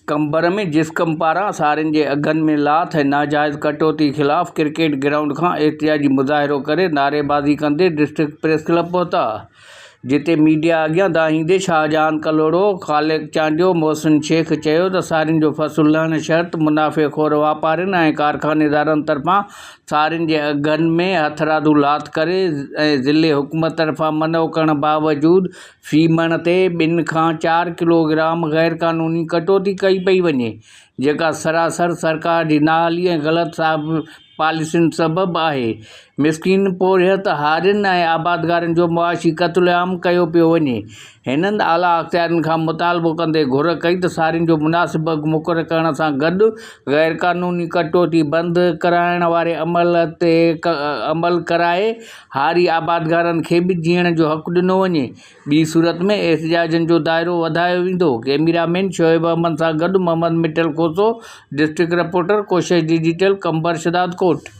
قمبر ۾ جسقم پاران سارين جي اگهن ۾ لاٿ ۽ ناجائز ڪٽوتي خلاف ڪرڪيٽ گرائونڊ کان احتجاجي مظاهرو ڪري نعريبازي ڪندي ڊسٽرڪٽ پريس ڪلب پهتا، جتي ميڊيا اڳيان دانهيندي شاهجهان ڪلهوڙو، خالق چانڊيو، محسن شيخ چيو ته سارين جو فصل لهڻ شرط منافعي خور واپارين ۽ ڪارخانيدارن طرفان سارين جي اگهن ۾ هٿرادو لاٿ ڪري ۽ ضلعي حڪومت طرفان منع ڪرڻ باوجود في مڻ تي ٻن کان چار ڪلو گرام غير قانوني ڪٽوتي ڪئي پئي وڃي، جيڪا سراسر سرڪار جي نااهلي ۽ غلط پاليسين سبب آهي. مسڪين پورهيت هارين ۽ آبادگارن جو معاشي قتل عام ڪيو پيو وڃي. هنن اعليٰ اختيارين کان مطالبو ڪندي گهر ڪئي ته سارين جو مناسب اگهه مقرر ڪرڻ سان گڏ غير قانوني ڪٽوتي بند ڪرائڻ واري عمل تي عمل ڪرائي هاري آبادگارن کي به جيئڻ جو حق ڏنو وڃي، ٻي صورت ۾ احتجاجن جو دائرو وڌايو ويندو. ڪئميرا مين شعيب احمد سان گڏ Muhammad Mithal Khoso, district reporter, Koshish digital, Qambar Shahdadkot.